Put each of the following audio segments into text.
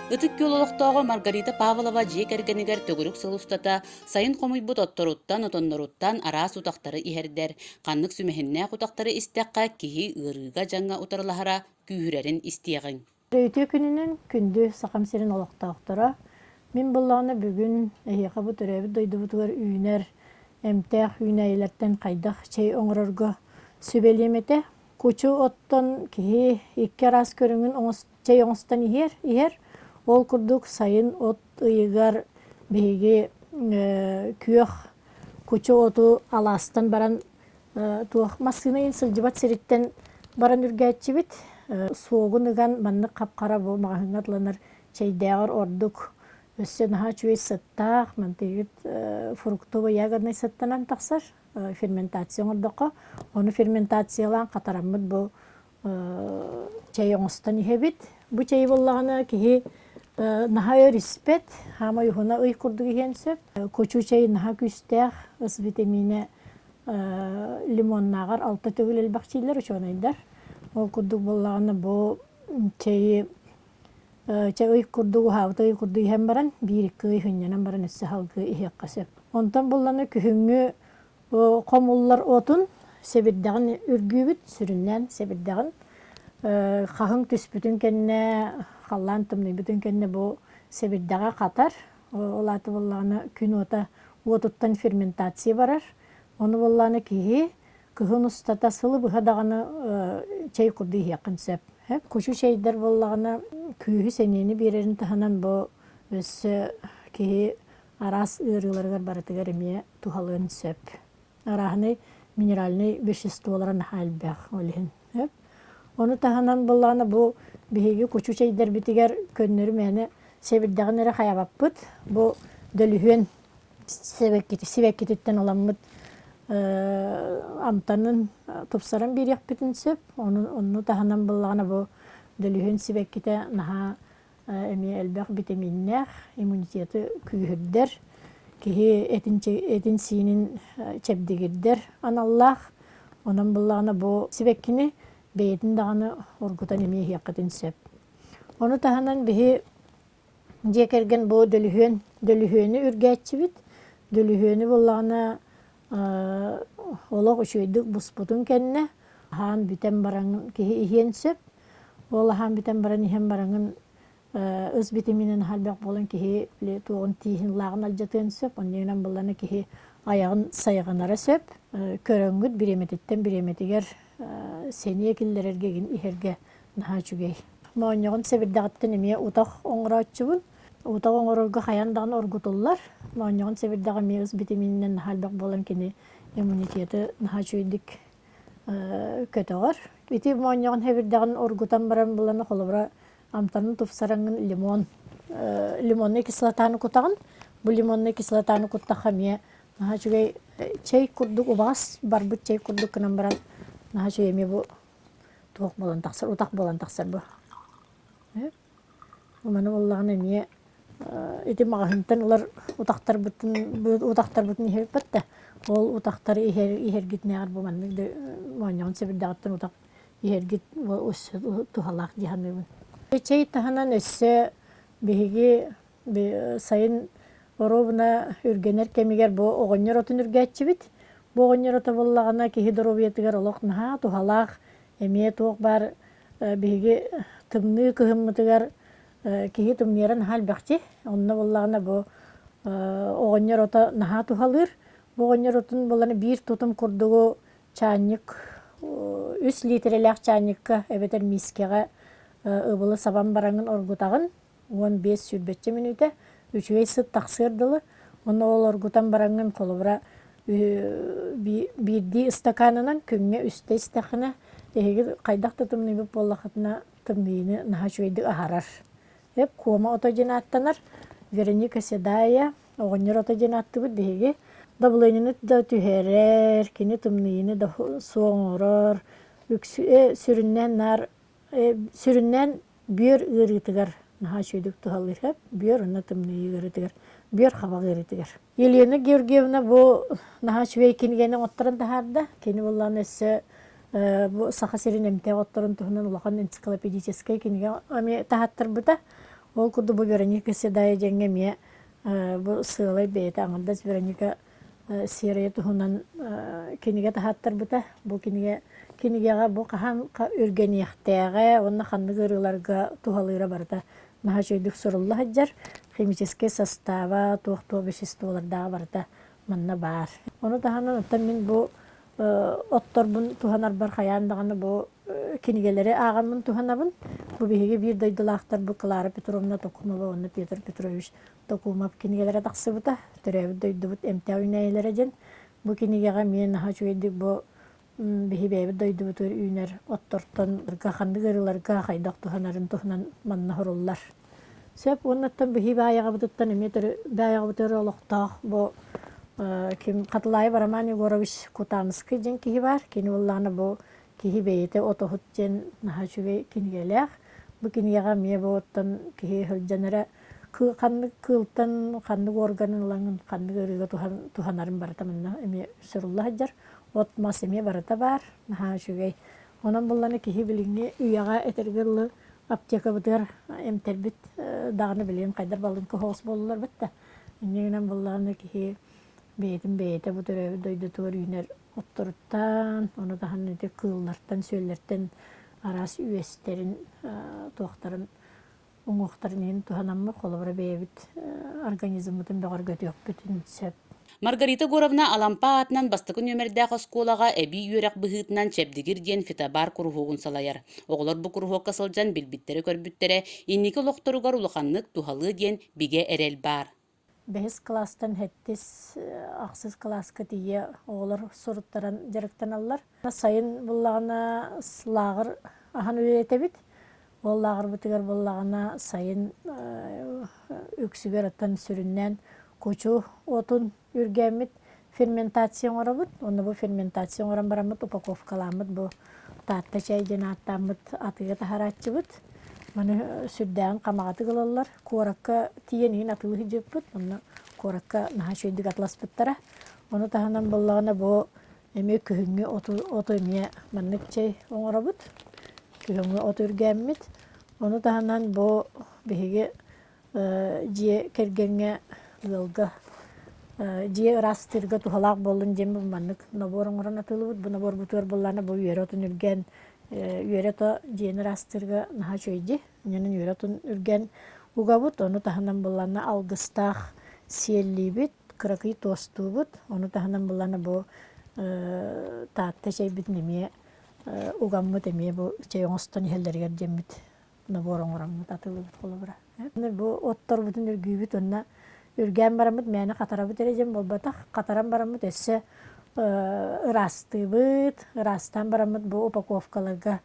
Ытык Күөл олохтооҕо Маргарита Павлова дьиэ кэргэнигэр төгүрүк сыл устата сайын хомуйбут отторуттан, отонноруттан араас утахтары иһэрдэр. Ханнык сүмэһиннээх утахтары истэххэ, киһи ыарыыга-дьаҥҥа утарылаһара күүһүрэрин истиэҕиҥ. Үтүө күнүнэн күндү Сахам сирин олохтоохторо! Мин буоллаҕына бүгүн эһиэхэ бу төрөөбүт дойдубутугар үүнэр эмтээх үүнээйилэртэн хайдах чэй оҥорорго сүбэлиэм этэ. Кучу оттон киһи икки араас көрүҥүн чэй оҥостон иһэр, иһэр. Ол курдук сайын от ыйыгар биһиги күөх кучу оту алаастан баран туох массыына иин сылдьыбат сириттэн баран үргээччибит. Суогун ыган маннык хап-хара бу маҕаһыыҥҥа атыланар чэйдээҕэр ордук өссө наһаа үчүгэй сыттаах, мантыгыт фруктово-ягоднай сыттанан тахсар ферментация оҥордоххо. Ону ферментациялаан хатараммыт бу чэй оҥостон иһэбит. Бу чэйи буоллаҕына киһи наһаа өр испэт, хаамай уһуна ый курдук иһиэн сөп. Кучу чэй наһаа күүстээх, ыс витаминэ лимоннааҕар алта төгүл элбэх чийлэр учуонайдар. Ол курдук буоллаҕына бу чэйи чэ ый курдук уһаабыт ый курдук иһэн баран биир-икки ый сынньанан баран өссө салгыы иһиэххэ сөп. Онтон булланы күһүҥҥү хомуллар отун сэбирдэҕин үргүүбүт, сүрүннээн сэбирдэҕин. Хаһыҥ түспүтүн кэннэ, халлаан тымныйбытын кэннэ бу сэбирдэҕэ хатар. Ол аата буоллаҕына күн уота уотуттан ферментация барар. Ону буоллаҕына киһи кыһын устата сылы быһа даҕаны чэй курдук иһиэххин сөп. Кучу чэйдэр буоллаҕына күүһү-сэниэни биэрэрин таһынан бу өссө киһи араас ыарыыларыгар барытыгар эмиэ туһалыан сөп. Арааһынай минеральнай веществолара наһаа элбэх ол иһин. Ону таһынан буоллаҕына бу биһиги кучу чэйдэрбитигэр көннөрү мээнэ сэбирдэҕин эрэ хайабаппыт. Бу дөлүһүөн сибэккититтэн ыламмыт амтанын тупсаран биэриэхпитин сөп. Ону, онну таһынан буоллаҕына бу дөлүһүөн сибэккитэ наһаа эмиэ элбэх битэмииннээх, иммунитеты күүһүрдэр, киһи этин-сиинин чэбдигирдэр аналлаах. Онон буллаҕына бу сибэккини бэйэтин даҕаны оргутан эмиэ иһиэххитин сөп. Ону таһынан биһи дьиэ кэргэн бу дөлүһүөн дөлүһүөнү үргээччибит. Дөлүһүөнү буллаҕына олох үчүгэйдик буспутун кэннэ аһаан бүтэн баран киһи иһиэн сөп. Ол аһаан бүтэн баран иһэн бараҥын ыс битиминэн элбэх буолан киһи били туоҕун тииһин лааҕын алдьатыан сөп. Онньугунан буллана киһи айаҕын сайҕанара сөп. Көрөҥҥүт бириэмэтиттэн бириэмэтигэр сэниэ киллэрэргэ игин иһэргэ наһаа үчүгэй. Моонньоҕун сэбирдэҕиттэн эмиэ утах оҥорооччубун. Утах оҥорорго хайаан даҕаны оргутуллар. Моонньоҕун сэбирдэҕэ эмиэ ыс битиминэн наһаа элбэх буолан кини иммунитеты наһаа үчүгэйдик көтөҕөр. Ити моонньоҕун хэбирдэҕин оргутан баран булан холобура амтанын тупсараҥҥын лимон лимоннай кислотаны кутаҕын. Бу лимоннай кислотаны куттахха эмиэ наһаа үчүгэй чэй курдук убаҕас барбыт чэй курдук гынан баран наһаа үчүгэй эмиэ бу туох буолан тахсар утах буолан тахсар бу. Маны буоллаҕына эмиэ ити маҕаһыынтан ылар утахтарбытын утахтарбытын иһэбиппэт да ол утахтары иһэр иһэргитинээҕэр бу маннык да моонньоҕун сэбирдэҕиттэн утах иһэргит өссө туһалаах дии саныыбын. Чэй таһынан өссө биһиги сайын оруобуна үргэнэр кэмигэр бу оҕонньор отун үргээччибит. Бу оҕонньор ото буоллаҕына киһи доруобуйатыгар олох наһаа туһалаах эмиэ туох баар биһиги тымныы кыһыммытыгар киһи тымныйара наһаа элбэхчи. Онно буоллаҕына бу оҕонньор ото наһаа туһалыыр. Бу оҕонньор отун буоллаҕына биир тутум курдугу чаанньык үс лиитирэлээх чаанньыкка эбэтэр миискэҕэ ыбылы сабан бараҥын оргутаҕын. 15 сүүрбэччэ мүнүүтэ үчүгэй сыт тахсыар дылы. Онно ол оргутан бараҥҥын холобура биирдии ыстакаанынан күҥҥэ үстэ истэххинэ эһиги хайдах да тымныйбыт буоллаххытына тымныйыыны наһаа үчүгэйдик аһарар. Эп куома ото диэн ааттанар. Вероника Седая оҕонньор ото диэн ааттыыбыт биһиги. Давлениены да түһэрэр, кини тымныйыыны да суох оҥорор. Үксү сүрүннээн наар сүрүннээн бүөр ыарыытыгар наһаа үчүгэйдик туһалыыр сөп. Бүөр уонна тымныйыы ыарыытыгар, бүөр хабах ыарыытыгар. Елена Георгиевна бу наһаа үчүгэй кинигэни оҥотторон таһаарда. Кини буоллаҕына өссө бу Саха сирин эмтээх отторун туһунан улахан энциклопедическай кинигэ эмиэ таһааттарбыта. Ол курдук бу Вероника Седая диэҥҥэ эмиэ бу сыалай бэйэтэ аҥардас Вероника Серая туһунан кинигэ таһааттарбыта. Бу кинигэ кинигэҕэ бу хаһан үргэниэхтээҕэ уонна ханнык ыарыыларга туһалыыра барыта наһаа үчүгэйдик сурулла сылдьар. Химическэй состава, туох-туох веществолардааҕа барыта манна баар. Ону таһынан оттон мин бу отторбун туһанарбар хайаан даҕаны бу кинигэлэри ааҕаммын туһанабын. Бу биһиги биир дойдулаахтарбыт Клара Петровна Токумова уонна Петр Петрович Токумов кинигэлэрэ тахсыбыта. Төрөөбүт дойдубут эмтээх үүнээйилэрэ диэн. Бу кинигэҕэ эмиэ наһаа үчүгэйдик бу биһи бэйэбит дойдубутугар үүнэр оттортон ханнык ыарыыларга хайдах туһанарын туһунан манна суруллар. Сөп уоннаттан биһи баайаҕабытыттан эмиэ баайаҕабытыгар олохтоох бу ким Хатылаев Роман Егорович Кутанскай диэн киһи баар. Кини буоллаҕына бу киһи бэйэтэ отоһут диэн наһаа үчүгэй кинигэлээх. Бу кинигэҕэ эмиэ бу оттон киһи сылдьан эрэ ханнык кыылтан ханнык органын ылаҥын ханнык ыарыыга туһанарын барыта манна эмиэ сурулла сылдьар. От-мас эмиэ барыта баар, наһаа үчүгэй. Онон булланы киһи билиҥҥи үйэҕэ этэргэ дылы аптекабытыгар эмтэрбит даҕаны билигин хайдар балыҥка соҕус буоллулар да. Инньэ гынан буллаҕына киһи бэйэтин бэйэтэ бу төрөөбүт дойдутугар үүнэр отторуттан, ону таһынан ити кыыллартан-сүөллэртэн араас үөстэрин туохтарын уҥуохтарын иһин туһанаммыт, холобура бэйэбит организммытын бөҕөргөтүөхпүтүн сөп. Маргарита Егоровна Алампа аатынан бастакы нүөмэрдээх оскуолаҕа эбии үөрэх быһыытынан Чэбдигир диэн фитобар куруһуогун салайар. Оҕолор бу куруһуокка сылдьан билбиттэрэ-көрбүттэрэ инники олохторугар улаханнык туһалыа диэн бигэ эрэл баар. Бэһис кылаастан сэттис, ахсыс кылааска тиийэ оҕолор суруттаран дьарыктаналлар. Сайын буллаҕына лааҕыр аһан үлэлэтэбит. Ол лааҕырбытыгар буоллаҕына сайын үксүгэр оттон сүрүннээн кучу отун үргээммит ферментация оҥоробут. Онно бу ферментация оҥорон бараммыт упаковкаламмыт бу Таатта чай диэн ааттааммыт атыыга таһарааччыбыт. Маны сүрдээҕин хамаҕатык ылаллар. Куоракка тиийэн иһин атыылыы сылдьыбыппыт. Онно куоракка наһаа үчүгэйдик атыласпыттара. Ону таһынан буоллаҕына бу эмиэ күһүҥҥү оту, оту эмиэ маннык чэй оҥоробут. Күһүҥҥү от үргээммит. Ону таһынан бу биһиги дьиэ кэргэҥҥэ ыалга дьиэ ыраастыырга туһалаах буоллун диэн маннык набор оҥорон атыылыыбыт. Бу наборбутугар буоллаҕына бу үөрэ отун үргээн үөрэ ото дьиэни ыраастыырга наһаа үчүгэй дии. Инньэнэн үөрэ отун үргээн угабыт. Ону таһынан буоллаҕына алгыстаах сиэллиибит, кыракый туостуубут. Ону таһынан буоллаҕына бу Таатта чэйбитин эмиэ угаммыт эмиэ бу чэй оҥостон иһэллэригэр диэммит набор оҥороммут атыылыыбыт холобура. Бу отторбутун үргүүбүт уонна үргээн бараммыт мээнэ хатарабыт эрэ диэн буолбатах. Хатаран бараммыт өссө ыраастыыбыт, ыраастаан бараммыт бу упаковкаларга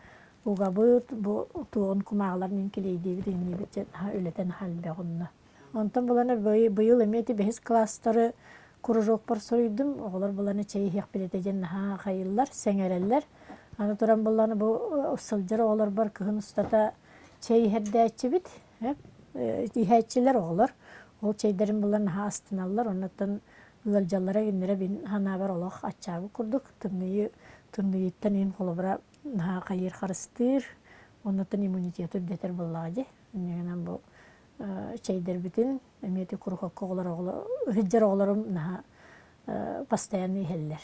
угабыт, бу туоҕун кумааҕыларын килиэйдиибит, иҥниибит дьэ үлэтэ наһаа элбэх онно. Онтон буланы быйыл эмиэ ити бэһис класстары кружокпар суруйдум. Оҕолор буланы чэй иһиэхпит этэ диэн наһаа хайыллар, сэҥээрэллэр. Аны туран булланы бу сылдьар оҕолорбор кыһын устата чэй иһэрдээччибит. Иһээччилэр оҕолор. Ол чэйдэрин булан наһаа астыналлар. Оннуттан ыалдьаллара кинилэрэ мин санаабар олох аччаабыт курдук. Тымныйы тымныйыттан иһин холобура наһаа хайыыр харыстыыр. Оннуттан иммунитеты үрдэтэр буоллаҕа дии. Инньэ бу чэйдэрбитин эмиэ ити курукокко оҕолор ыһыддьар оҕолорум наһаа постоянно иһэллэр.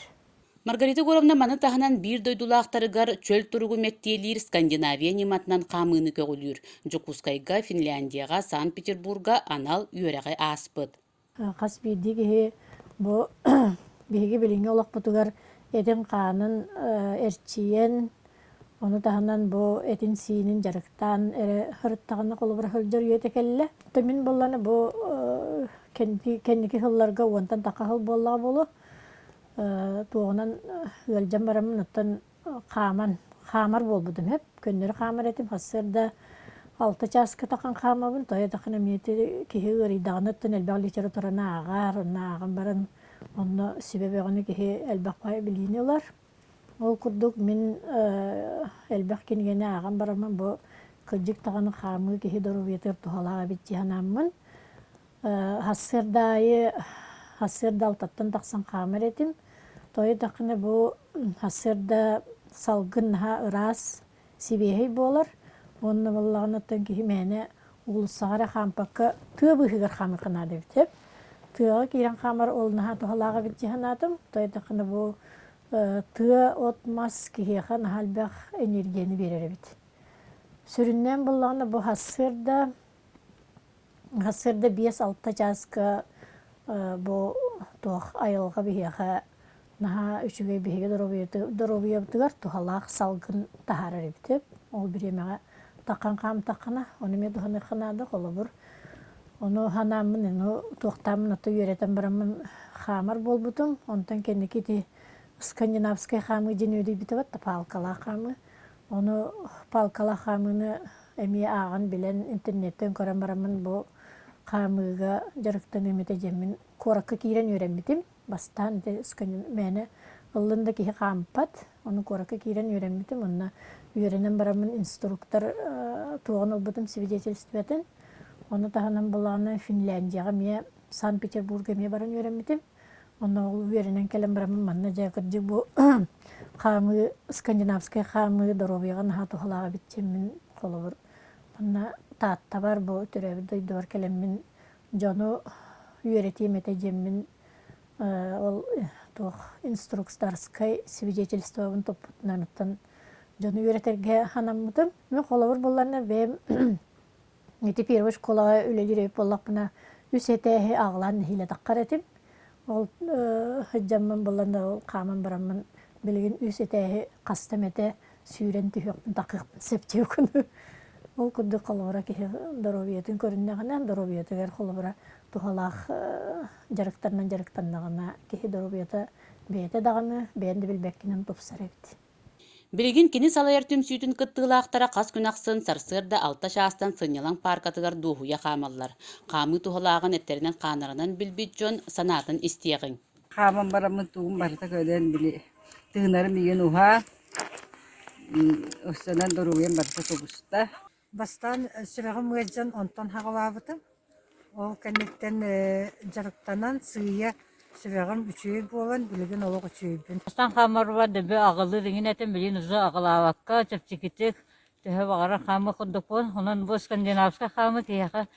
Маргарита Егоровна маны таһынан биир дойдулаахтарыгар чөл туругу мэктиэлиир Скандинавия ньыматынан хаамыыны көҕүлүүр. Дьокуускайга, Финляндияҕа, Санкт-Петербурга анал үөрэҕи ааспыт. Хас биирдии киһи бу биһиги билиҥҥи олохпутугар этин-хаанын эрчийэн, ону таһынан бу этин-сиинин дьарыктаан эрэ сырыттаҕына холобура сылдьар үйэтэ кэллэ. Мин буоллаҕына бу кэнники сылларга уонтан тахха сыл буоллаҕа буолуо туоҕунан ыалдьан бараммын оттон хааман хаамар буолбутум сөп. Көннөрү хаамар этим сарсыарда 6 чааска тахан хаамабын тоҕо тахын эмиэ киһи ыарыйдаҕына оттон элбэх литератураны ааҕар онно ааҕан баран онно сүбэ бөҕөнү киһи элбэх баай билиини ылар. Ол курдук мин элбэх кинигэни ааҕан бараммын бу кырдьык даҕаны хаамыы киһи доруобуйатыгар туһалаах эбит дии санааммын Сарсыарда аайы сарсыарда алтаттан тахсан хаамар этим. Тоҕо диэтэххинэ бу сарсыарда салгын наһаа ыраас, сибиэһэй буолар. Уонна буоллаҕына оттон киһи мээнэ Уулуссаҕа эрэ хаампакка тыа быыһыгар хаамыахха наада эбит сөп. Тыаҕа киирэн хаамар ол наһаа туһалаах эбит дии санаатым. Тоойдоххуна бу тыа от-мас киһиэхэ наһаа элбэх энергияны биэрэр эбит. Сүрүннээн буоллаҕына бу сарсыарда сарсыарда 5-6 чааска бу туох айылҕа биһиэхэ наһаа үчүгэй биһиги доруобуйабытыгар туһалаах салгын таһаарар эбит. Ол бириэмэҕэ таххан хаамтаххына, ону эмиэ туһаныахха наада. Холобур, ону ханааммын, ону туохтааммын ото үөрэтэн бараммын хаамар буолбутум. Онтон кэнники ити скандинавскай хаамыы диэн үөдүйбүтэ батта паалкалаах хаамыы. Ону паалкалаах хаамыыны эмиэ ааҕан билэн интернеттэн көрөн бараммын бу хаамыыга дьарыктаныам этэ диэммин куоракка киирэн үөрэммитим. Бастаан ити мээнэ ыллын да киһи хаампат. Ону куоракка киирэн үөрэммитим. Онно үөрэнэн бараммын инструктор туоҕун ылбытым свидетельствотын. Ону таһынан былааны Финляндияҕа эмиэ Санкт-Петербурга эмиэ баран үөрэммитим. Онно ол үөрэнэн кэлэн бараммын манна дьэ кырдьык бу хаамыы скандинавскай хаамыы доруобуйаҕа наһаа туһалаах эбит диэммин холобур манна Тааттабар бу төрөөбүт дойдубар кэлэммин дьону үөрэтиэм этэ диэммин ол туох инструкторскай свидетельствобын туппутунан оттон дьону үөрэтэргэ анаммытым. Мин холобур булларна бэйэм ити первой школаҕа үлэлиир эбит буоллахпына үс этээһи аҕылаан нэһиилэ таххар этим. Ол сылдьаммын буллан ол хааман бараммын билигин үс этээһи хаста эмэтэ сүүрэн түһүөхпүн такыахпын сөп диэкуну. Ол курдук холобура киһи доруобуйатын көрүннэҕинэ, доруобуйатыгар холобура туһалаах дьарыктарынан дьарыктаннаҕына киһи доруобуйата бэйэтэ даҕаны бэйэн да билбэккинэн тупсар эбит. Билигин кини салайар түмсүүтүн кыттыылаахтара хас күн ахсын сарсыарда 6 чаастан сынньалаҥ пааркатыгар дуоһуйа хаамаллар. Хаамыы туһалааҕын эттэринэн-хааннарынан билбит дьон санаатын истиэҕиҥ. Хааман бараммын тугум барыта көрөн били тыынарым игин уһаан, ыстанан доруобуйам барыта тубуста. Бастаан сүрэҕим ыалдьан онтон хаҕылаабытым. Ол кэнниттэн дьарыктанан сыыйа сүрэҕим үчүгэй буолан билигин олох үчүгэйбин. Бастаан хаамарбар дөбө аҕылыыр иҥин этим, билигин уже аҕылаабакка чэпчэкитик төһө баҕарар хаамыы курдукпун. Онон бу скандинавскай хаамыы киһиэхэ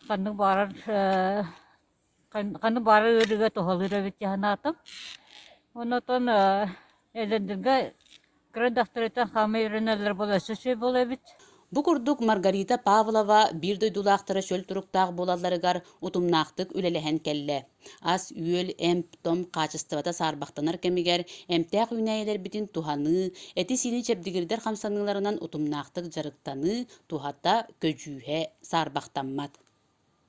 ханнык баҕарар Ханнык баҕарар ыарыыга туһалыыр эбит дии санаатым. Оннотон эдэрдэргэ кыра дьахтарыттан хаамыы үөрэнэллэр буолла өссө үчүгэй буолуо эбит. Бу курдук Маргарита Павлова биир дойдулаахтара чөл туруктаах буолалларыгар утумнаахтык үлэлэһэн кэллэ. Ас-үөл, эмп-том хаачыстыбата саарбахтанар кэмигэр эмтээх үүнээйилэрбитин туһаныы, эти-сиини чэбдигирдэр хамсаныыларынан утумнаахтык дьарыктаныы туһата, көдьүүһэ саарбахтаммат.